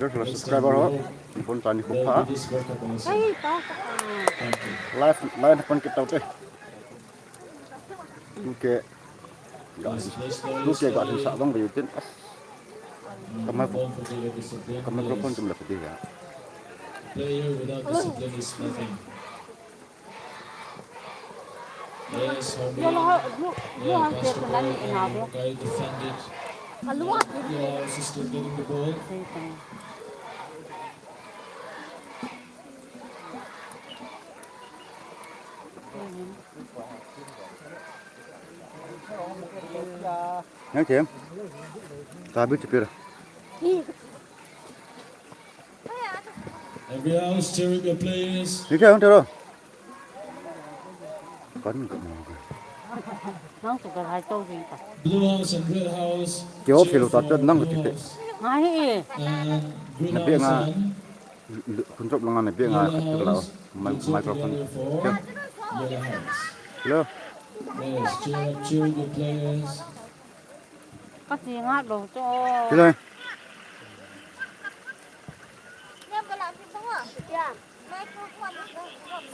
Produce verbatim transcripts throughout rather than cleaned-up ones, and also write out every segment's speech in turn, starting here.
Subscriber ho, phone tani khum pha. Live, live phone kit tau te. Okay. Ga, tu ke ga sa dong ve tin. Ka mic-, ka microphone tum la pati ya. Player without discipline is nothing. Yes, Home Run. Yeah, pass to Paul, and Kai defended. Yeah, Blue House is still getting the ball. Nang chem. Tabi chipira. Every house cheering the players. Ni kya hung tero? Kan. Nang tu ka hai to jing ka. Blue house and red house. Kyo cheer philo ta for chat nang blue ti te. House. Ngai e. And green house and Kun chop langa na bia nga yellow ka house. Microphone. Yellow house. Hello. Yes, cheer up, cheer the players. Ka ti nga lo to. Hello.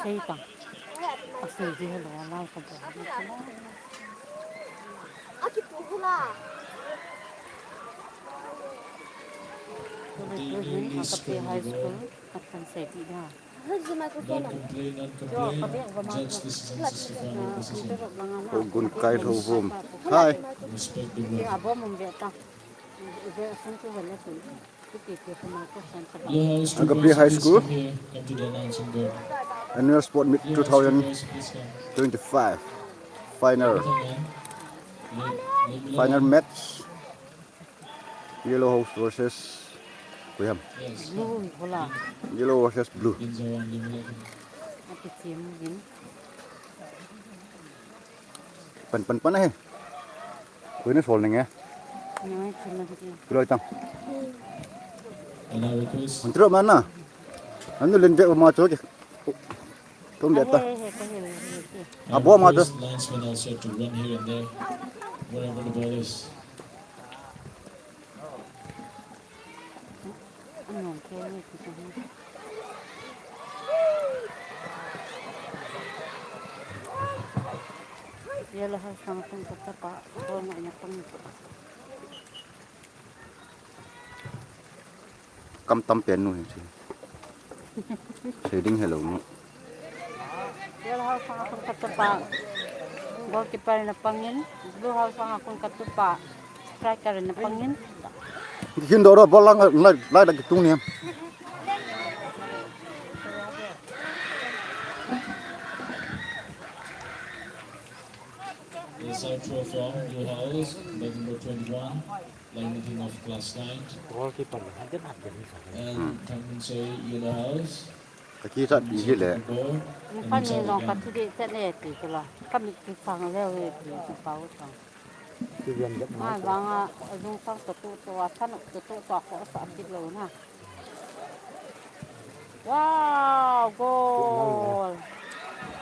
Sei ta. A sei di hello, lai ka bo. A ki pu hula. High school. Kan sei ti da. Don't complain, don't complain. Judge this is unjustified. Ko gun kai tho vom. Hi. Respect the rule. Blue House, Aga Pre High School. Come here, come to the announcing board. Annual Sport Meet two thousand twenty-five. Final. Final match. Yellow House versus Kuyam. Blue hi kola. Yellow versus blue. Ati chem jin. Pan, pan, pan ahi. Koi na sol nenge. Ngai chem na hi. Kilo itang. Another request. Antro mana. Anu len be ma cho ke. Tum beta. He, he, he, he, he, he. Abo ma to. Linesmen also to run here and there, wherever the ball is. Anong kaya ni kita ni. Yellow house ang kung katapa, ball na ina pang. Kam tam pen nu hi. Shading hello nu. Yellow house ang akun katupa. Goalkeeper na pangin. Blue house ang akun katupa. Striker na pangin. Kin doro ball lang lai lai da kitung ni. Yes, I throw from Blue House, by number twenty-one. Line meeting of class nine. Goalkeeper le, han den han den sa. And Thangminchoi Yellow House. Ka ki sa di hi le. Ni pa ni long ka ti de te ne ti kila. Ka mi ti sang le we ti ki pau sang. Ti yan de ma. Ma bang a, a dung sang to to to a san to to to a ko sa ti lo na. Wow, goal.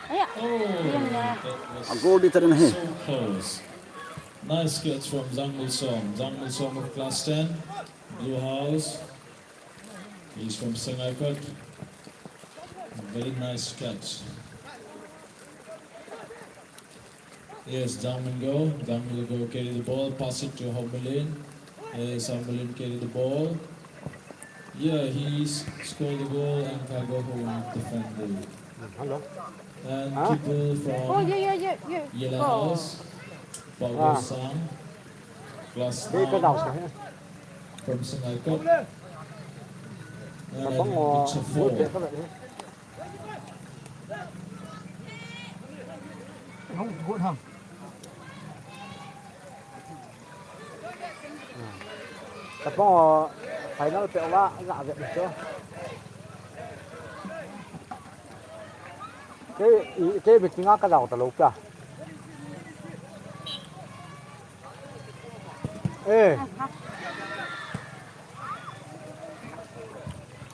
Aya, oh, that was a goal di tadi nahi. So close. Nice catch from Zangmul Som. Zangmul Som of class ten, Blue House. He's from Sangaikot. Very nice catch. Yes, Dangmingo. Dangmingo carry the ball, pass it to Haumulin. Yes, Haumulin carry the ball. Yeah, he scored the goal and Kago who defended. Hello. And people from Yellow House, Pago Sang, class nine, from Sangaikot. And picture four. Hung gut ham. Tapong final pe wa la ve cho. Ke, ke meeting a ka dau ta lo ka. Eh.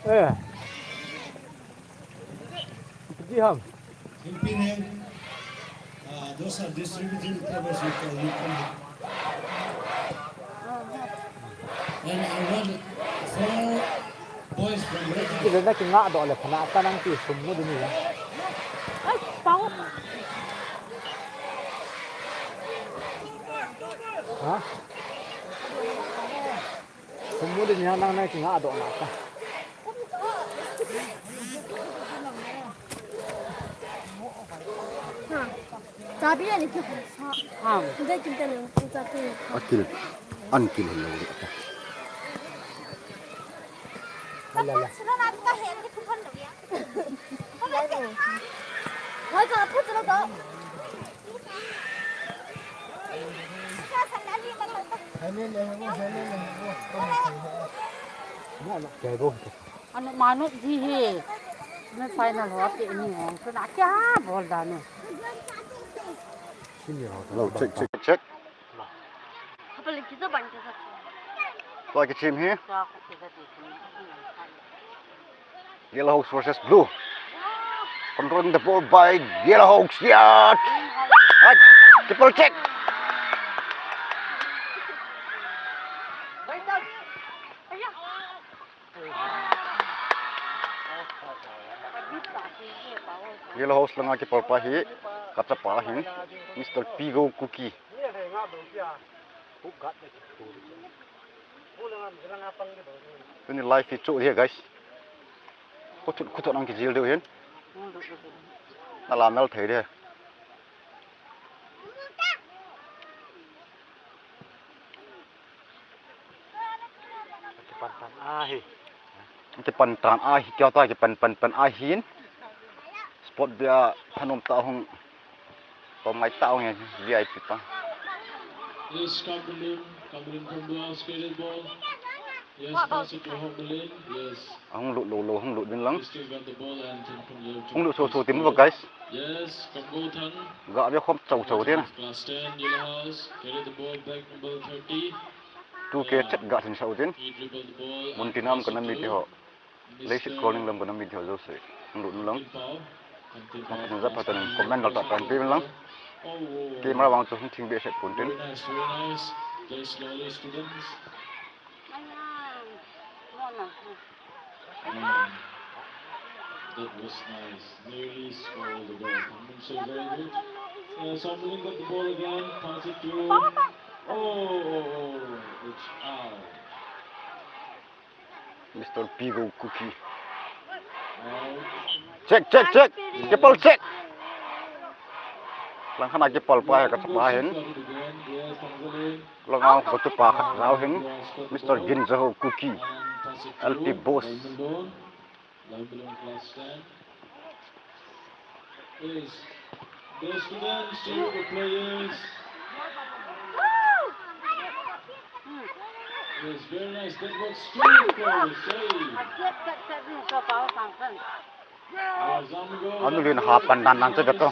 Eh. Di ham. Helping hand. Uh, those are distributing covers with the liquid. And I want for Boys from Red House. Kile na kingah doh le pha na ta nang ti sum mu ding ni la. Ai, pau. Ha? Sum mu ding ni la nang na kingah doh na ta. Ha. Chabi ani ki sa. Ha. Dai kim ta le ku chabi. Akil. An kil lo le ta. La, la. Anu manu ji hi. Na final ho te ni ho. Tuna kya bol da nu. Hello, check, check, check. Tua ki team hi. Yellow Hawks versus Blue. Controlling the ball by Yellow Hawks. Yeah. Right. Triple check. Yellow Hawks langa keeper pa hi, kachapa hin, Mister Pigo Kuki. Tuni live hi chu dia, guys. Khuthot, khuthot ang kijil deu hin. Na la nal thei de. Kipan tan ahi. Kipan tan ahi, kya ta kipan pan pan ahin. Sport dia thanom ta hung. Tom ngai ta hung V I P ta. Yes, Kambalin, Kambalin from the house, get the ball. Yes, pass it to Kambalin. Yes. Hung lut lo lo, hung lut vin lang. Still got the ball and Thanphun Yeo. Hung lut so so team ba, guys. Yes, Kambalin. Ga be khom chau chau te na. Class ten, Yellow House. Carry the ball back, number thirty. Two K chet ga sin sau tin. Mun tinam ka nam mi te ho. Leiset Calling lam ka nam mi te ho jo se. Hung lut nu lang. Hung lut za pha tan comment lal ta tan pe lang. Camera vang chu hung thing be set pun tin. Very nice, very nice. Play slowly, students. Mm. That was nice. Nearly scored the goal. Thanphun Yeo, very good. Uh, Kambalin got the ball again. Pass it to. Oh, oh, oh. It's out. Mister Pigo Kuki. Out. Check, check, check. Keeper check. Lang khana keeper pa hai kachapa hin. Yes, Kambalin. Langa kachapa khat jao hin, Mister Ginzaho Kuki, L T Boss. Yes, the students, the players. Yes, very nice. That was straight for save. Anu lin ha pan dan dan che beto.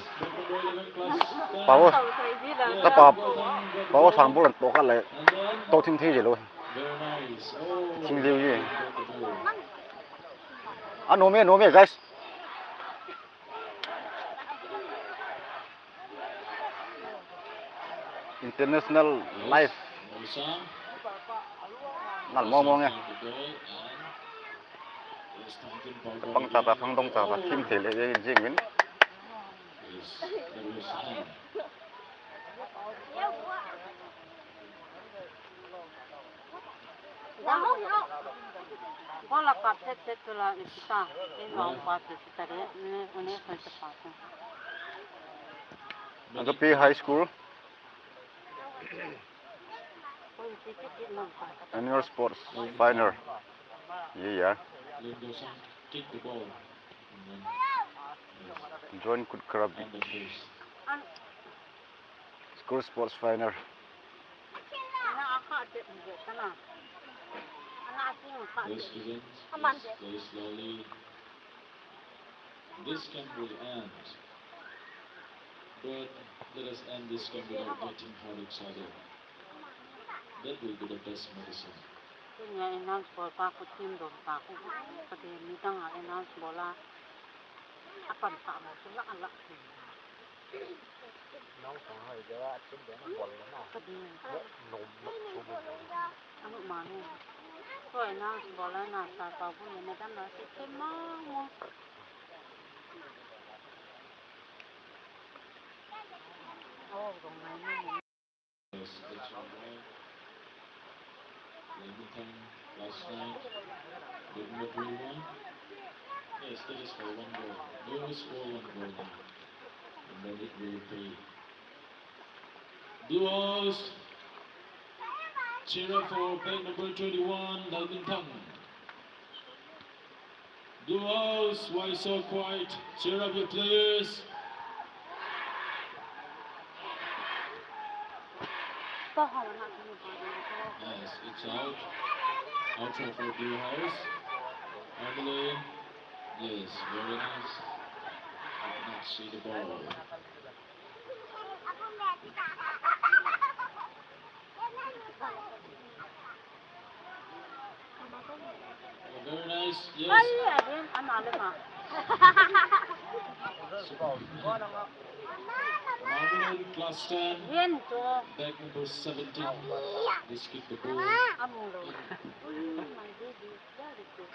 Pao. Ta pa. Pao sang bol to ka le. To thing thei je lo. Thing je je. Anu me, anu me, guys. International life. Nal mo mo nge. Pang cha ta, pang dong cha ta, thim thei le, ye jing min. Bola kap thet thet tu la ni kita. Ni ma pa tu kita re, ni, ni sa ta pa tu. Agape High School. Annual Sports Final. Yeah, yeah. Join Kut Karabi. School Sports Final. Yes, students, please, very slowly. This camp will end, but let us end this camp without getting hurt each other. That will be the best medicine. Tunia announce bol pa khu team dom ta khu. Kati midang a announce bol a. Apan pa mo chu la la. Nong sang hai ja team dom bol na. Kati. Nom nom chu. Anu manu. Koi na, bola na, sa pa bu ne, na dam na, si ke ma mo. Oh, gong na mo. Yes, that's all right. Let me tell you, last night, with Madrid one. Yes, that is for one goal. There is for one goal now. And then it will be Blue House. Cheer up for bag number twenty-one, Lalminthang. Blue House, why so quiet? Cheer up your players. Nice, it's out. Out for Blue House. Emily. Yes, very nice. Did not see the ball. Oh, very nice. Yes. Ai, ai, ama le ma. Marlon, class ten. Yen to. Bag number seventeen. Let's kick the ball. Amulo. Mm, my baby. Very good.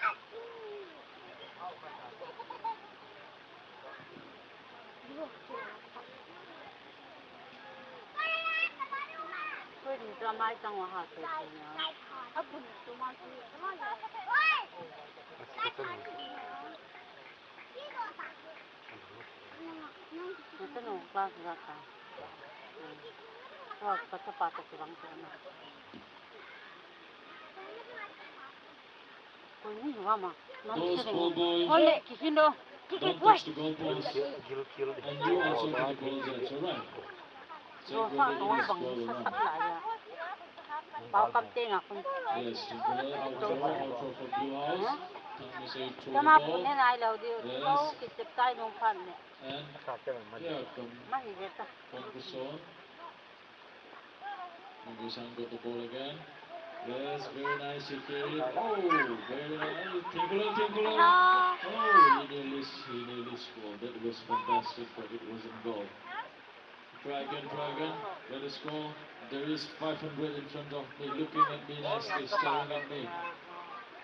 Those ball boys, don't touch the goal post. And you also get the ball there, it's all right. Same goal, it is goal, all right. Yes, Timberlake out for, out for, for Blue House. Time is eight to the ball. Yes. And, yeah, come, come to Son. Mingusang got the ball again. Yes, very nice, he carried. Oh, very nice. Timbul, Timbul. Oh, he nearly, he nearly scored. That was fantastic, but it wasn't goal. Try again, try again. Let us go. There is five hundred in front of me, looking at me nicely, staring at me.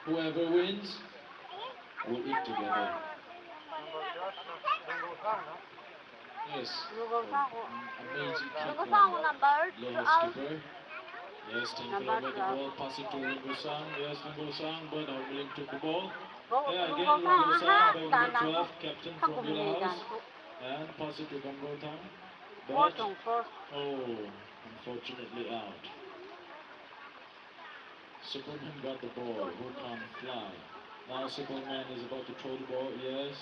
Whoever wins will eat together. Yes. Amazing kick from Lohas keeper. Yes, Timbul got the ball, pass it to Ringosang. Yes, Ringosang, but Aoleang took the ball. Yeah, again, Ringosang, bag number twelve, captain from Villa House. And pass it to Gambotang. But, oh, unfortunately out. Superman got the ball, who can't fly. Now Superman is about to throw the ball, yes.